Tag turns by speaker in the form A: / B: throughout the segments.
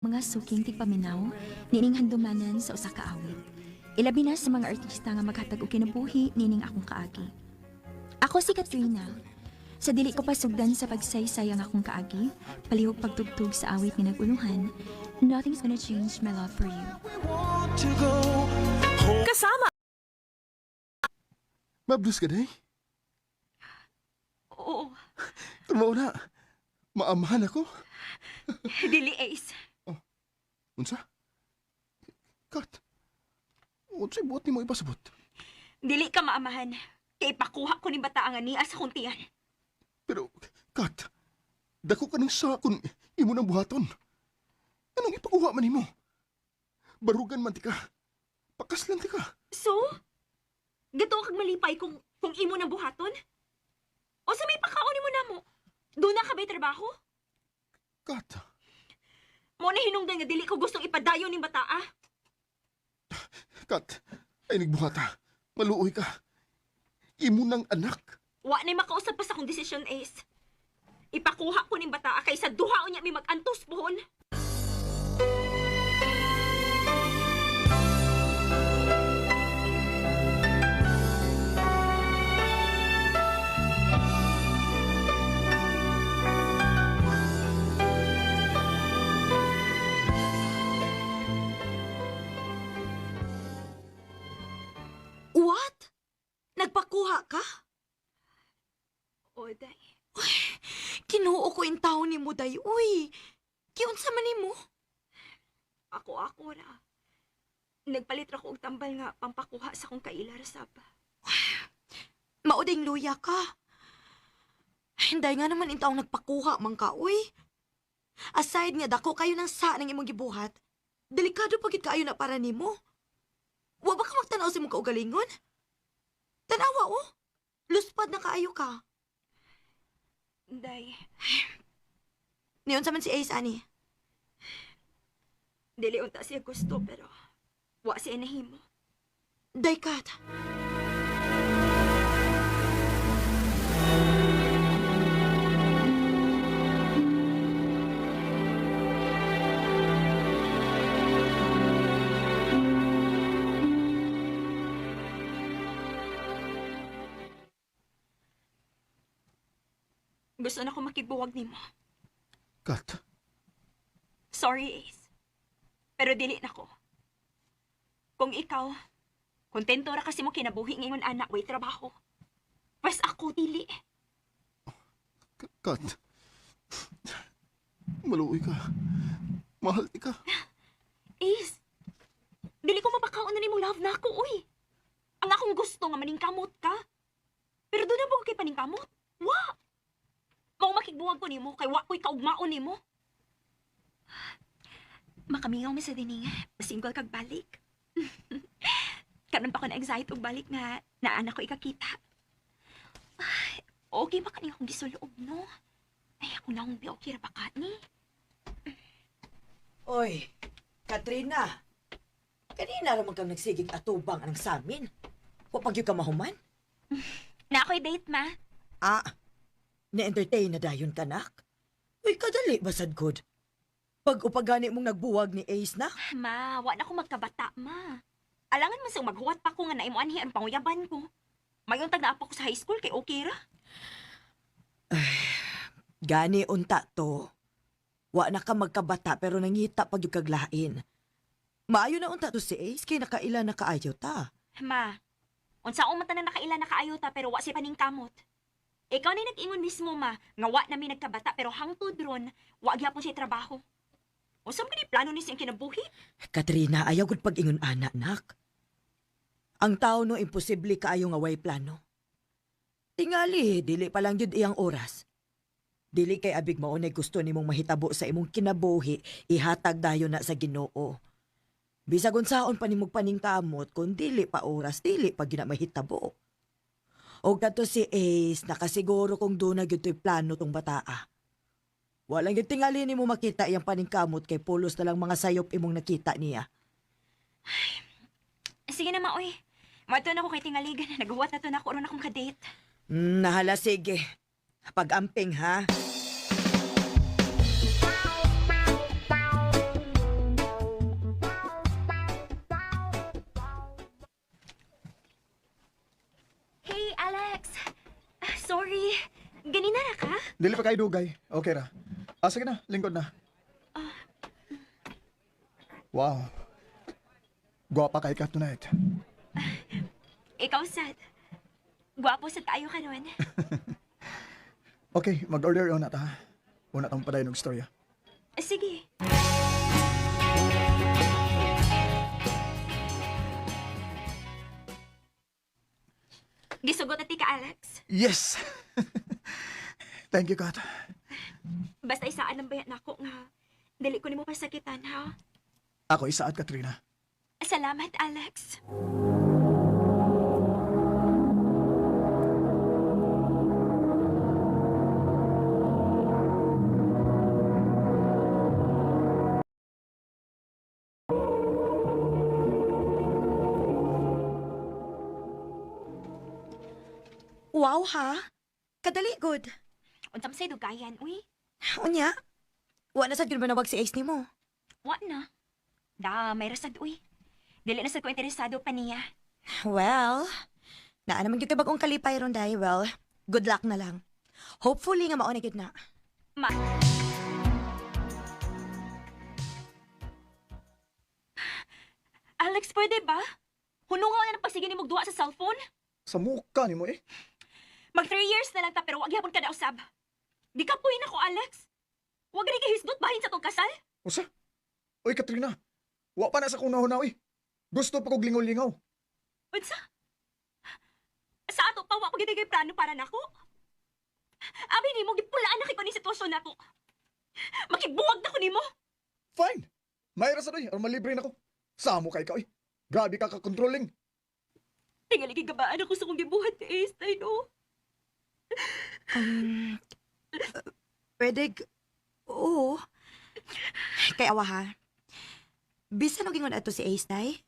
A: Mga suking tigpaminaw nining handumanan sa usa ka awit. Ilabi na sa mga artista nga maghatag og kinabuhi nining akong kaagi. Ako si Katrina. Sa dili ko pasugdan sa pagsaysay ang akong kaagi, palihog pagtugtog sa awit nga nag-uluhan, Nothing's Gonna Change My Love For You.
B: Kasama
C: Mabdus ka, day?
A: Oo,
C: Tumaw na. Maamahan ako.
A: dili Ace.
C: Unsa? Kat. Unsay buot nimo ipasabot?
A: Dili ka maamahan. Kay ipakuha ko ni bata nga niya sa kuntian.
C: Pero, Kat, dako ka ng sakon imo nang buhaton. Anong ipakuha man nimo? Barugan man ti ka. Pakaslan ti ka.
A: So, gato kag malipay kung imo nang buhaton? O sa may pakaon nimo namo? Doon na ka ba'y trabaho?
C: Kat,
A: Mo na hinungdan nga dili ko gustong ipadayon ning bata ah.
C: Kat, ay nagbuhata. Maluoy ka. Imo nang anak.
A: Wa na makausap pa sa akong desisyon, Ace. Ipakuha ko ning bata kaysa duha unya mi mag-antos buhon.
B: What? Nagpakuha ka?
A: O, day.
B: Kinuo ko in taon ni mo, day. Uy, kiunsa man nimo?
A: Ako-ako ra. Nagpalit ra ko og tambal nga pampakuha sa akong kaila ra sab.
B: Mauding luya ka. Hinday nga naman in taong nagpakuha man ka, uy. Aside nga dako kayo ng sa ng imong gibuhat, delikado pagit kaayo na para nimo. Wa ba ka magtanaw sa imong kaugalingon? Tanawa, oh. Luspad na kaayo ka.
A: Day,
B: Niyon sa man si Ace, ani.
A: dili unta siya gusto pero wa siya nahimo.
B: Day, Kat.
A: Gusto na ko makigbuwag nimo.
C: Kat,
A: Sorry, Ace. Pero dili na ko. Kung ikaw, kontento ra kasi mo kinabuhi ngayon anak, way trabaho. Pwes ako dili.
C: Kat. Maluoy ka. Mahal ti ka.
A: Ace, dili ko mapakaon na nimong love na ako, uy. Ang akong gusto nga maningkamot ka. Pero doon na ba ko kay paningkamot? Wa! Mao makigbuwag ko nimo kay wa ko'y kaugmaon nimo. Makamingaw man sa dining, single kag balik. Karon pa ko na-excite og balik nga naana ko ikakita. Ay, okay ba kaning akong gisuloob, no? Ay, ako na akong bi okay ra ba ka ni?
D: Oy, Katrina. Kanina raman kang nagsigig atubang anang samin. Wa pag ka mahuman?
A: Na ako'y date, ma.
D: Ah, na-entertain na dayon kanak. Uy, kadali basad good. Pag upagani mong nagbuwag ni Ace na,
A: Ma, wa na ko magkabata, ma. Alangan man sa maghuwat pa ko nga naimuanhi ang panguyaban ko. Mayuntag na pa ko sa high school kay okay ra.
D: gani unta to. Wa na ka magkabata pero nangita pag yung kaglain. Maayo na unta to si Ace kay nakaila na kaayo ta.
A: Ma, unsa man tanan nakaila na kaayo ta pero wa si paningkamot. Ikaw ni nag-ingon mismo ma, nga wa na mi nagkabata pero hangtod ron, wa gyapon siya trabaho. Unsa man ni plano ni siyang kinabuhi?
D: Katrina, ayaw gud pag-ingon ana, nak. Ang tao no imposible kaayo nga way plano. Tingali, dili pa lang jud iyang oras. Dili kay abig maunay gusto nimong mahitabo sa imong kinabuhi, ihatag dayon na sa Ginoo. Bisag unsaon pa nimong paningkamot kun dili pa oras, dili pa gyud na mahitabo. Og kadto si Ace, nakasiguro kung doon na gyud to'y plano tong bataa. Walang gyud tingali nimo makita iyang paningkamot kay pulos na lang mga sayop imong nakita niya.
A: Sige na ma, oy. Mato na ko kay tingaligan, naghuwat na to na ako ron akong kadate.
D: Nahala, sige. Pag-amping, ha?
E: Dili pa kayo dugay. Okay ra. Ah, sige na, lingkod na. Wow. Guwapa kay ka tonight.
A: Ikaw, sad. Gwapo sad kaayo karon.
E: Okay, mag-order una ta. Una tang padayon og istorya.
A: Sige. Gisugot na ti ka, Alex.
E: Yes. Thank you, Kat.
A: Basta isaan ang bayat nako nga. Dili ko nimo pasakitan, ha?
E: Ako isaad, Katrina.
A: Salamat, Alex.
B: Wow ha. Kadali good.
A: Unsa man say dugayan, uy.
B: Unya. Wa na sad gyud manawag si Ace nimo.
A: Wa na. Da, may rasad, uy. Dili na sad ko interesado pa niya.
B: Well, naa naman gyud kay bagong kalipay ron day. Well, good luck na lang. Hopefully nga mao na gyud na.
A: Ma. Alex, pwede ba? Hunungaw na ng pagsige ni duwa sa cellphone.
E: Sa muka nimo eh.
A: Mag 3 years na lang ta pero wag gyapon ka na usab. Di ka puyin ako, Alex. Wag rin kahisgot bahin sa tong kasal.
E: Usa? Uy, Katrina. Wa pa na sa kunahuna, uy. Gusto pa kog lingaw-lingaw.
A: Unsa? Sa ato pa wa pa gid kay plano para nako. Abi nimo gipulaan na kay ko ni sitwasyon nako. Makibuwag na ko nimo.
E: Fine. May ra sad uy, aron malibre na ko. Samo kay ka uy. Grabe ka ka-controlling.
A: Tingali gigabaan ako sa kong gibuhat kay Ace, tay, no?
B: Um, pwede, oo. Kay awa ha. Bisan og ingon ato si Ace, day.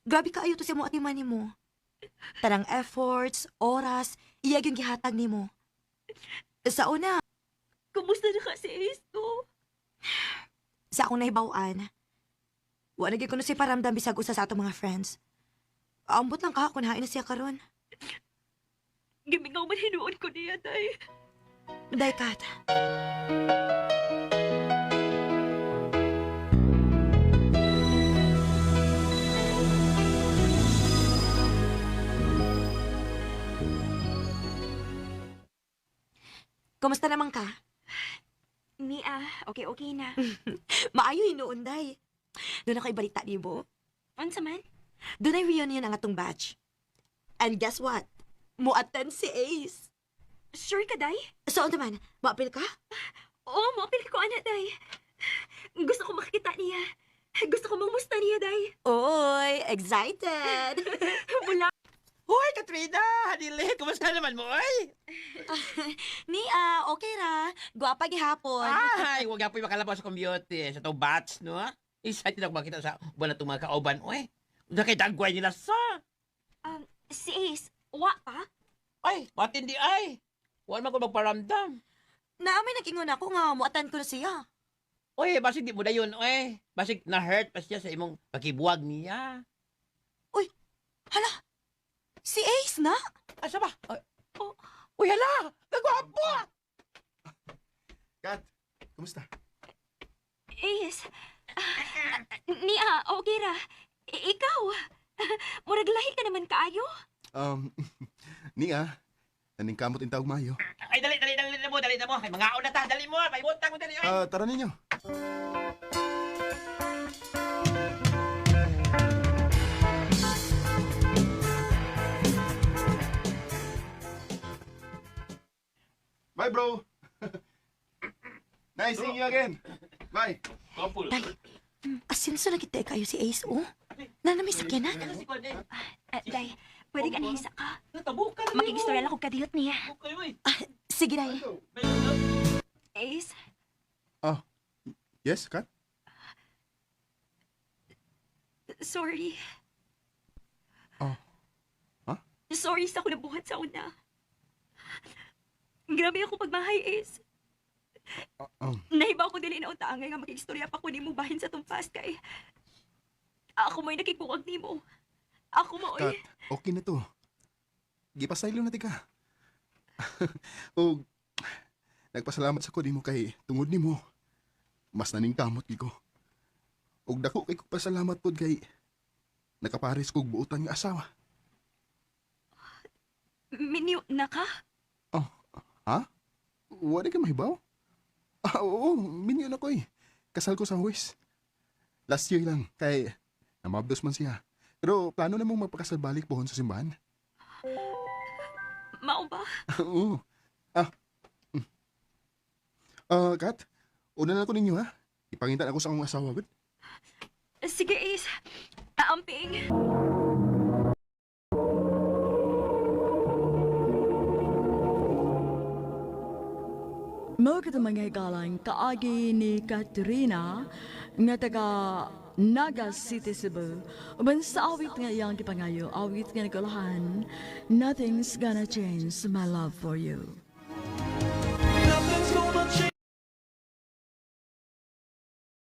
B: Grabe kaayo to sa mo atiman nimo. Tanang efforts, oras, iya gyud gihatag nimo. Sa una,
A: Kumusta na ka si Ace, no?
B: sa akong nahibaw-an, wa na gyud kuno si paramdam bisag usa sa atong mga friends. Ambot lang ka kung hain na siya karon.
A: Gimingaw man hinuon ko niya, tay.
B: Day, Kat. Kumusta naman ka?
A: Mia, okay, okay na.
B: Maayo hinuon, day. Doon ako ibalita nimo.
A: Unsa man?
B: Doon ay reunion ang atong batch. And guess what? Mo-attend si Ace.
A: Sure ka, day?
B: So, ano man, maapil ka?
A: Oo, moapil ko, ana, day. Gusto ko makikita niya. Gusto ko mangmusta niya, day.
B: Oy, excited!
A: Wala.
F: Hoy, Katrina! Hanili! Kumusta naman mo, oy?
B: Nia, okay ra. Gwapa gihapon.
F: Ay, huwag nga po'y makalabas sa community. Sa itong batch, no? Excited ako makita sa buwan na itong mga kauban, oy. Unsa kay dagway nila sa?
A: Si Ace, wa pa?
F: Ay, matindi ay. Huwag man ko magparamdam.
B: Naamay nag-ingon ako nga, muatan ko na siya.
F: Oy, basig di mo na yun, oy. Basig na-hurt pa siya sa imong pakibuwag niya.
B: Hala, si Ace na?
F: Asa ba? Ay, oh. Uy, hala! Nagwapo!
C: Kat, kumusta?
A: Ace. Ah, Nia, okay ra. Ikaw. Murag lahi ka naman kaayo.
C: Um, niya, naningkamot in tawag mayo.
F: Ay, dali, dali, dali na mo, dali na mo. Ay, mga na ta, dali mo. May butang mo, dali, oy.
C: Ah, tara ninyo. Bye, bro. Nice seeing you again. Bye.
B: Day, asinso na kita kayo si Ace, oh. Na may sakyanan.
A: Ah, day, pwede ka nahisa ka.
F: Natabukan
A: Makikistorya lang kog kadiyot niya.
B: Sige, day.
A: Ace,
C: Oh, yes, Kat?
A: sorry.
C: Oh. Huh?
A: Sorry sa akong nabuhat sa una. Grabe ako pagmahay, Ace. Nahiba ko dili na utaangay nga makikistorya pa ko nimo bahin sa tumpas kay ako mo'y nakikuwag nimo. Ako mo
C: Kat, okay na to. Gipasaylo na tika. O, Nagpasalamat sa ko nimo kay tungod nimo. Mas naningkamot gid ko. Ug dako kay ko pasalamat pod kay nakapares kog buotan nga asawa.
A: Minyo na ka?
C: Oh, ha? Wala ka mahibaw? Ah, oo, minyo na ko eh. Kasal ko sa huwes. Last year lang, kay namabdos man siya. Pero plano na mong magpakasal balik pohon sa simbahan.
A: Mao ba?
C: Oo. Ah. Ah, Kat, una na ko ninyo ha. Ipangitan ako sa akong asawa, gud.
A: Sige, Ace. Aamping.
G: Mao kita mga higalang kaagi ni Katrina nga taga Naga City, Cebu. Uban sa awit nga iyang gipangayo, awit nga nagulahan, Nothing's gonna change my love for you.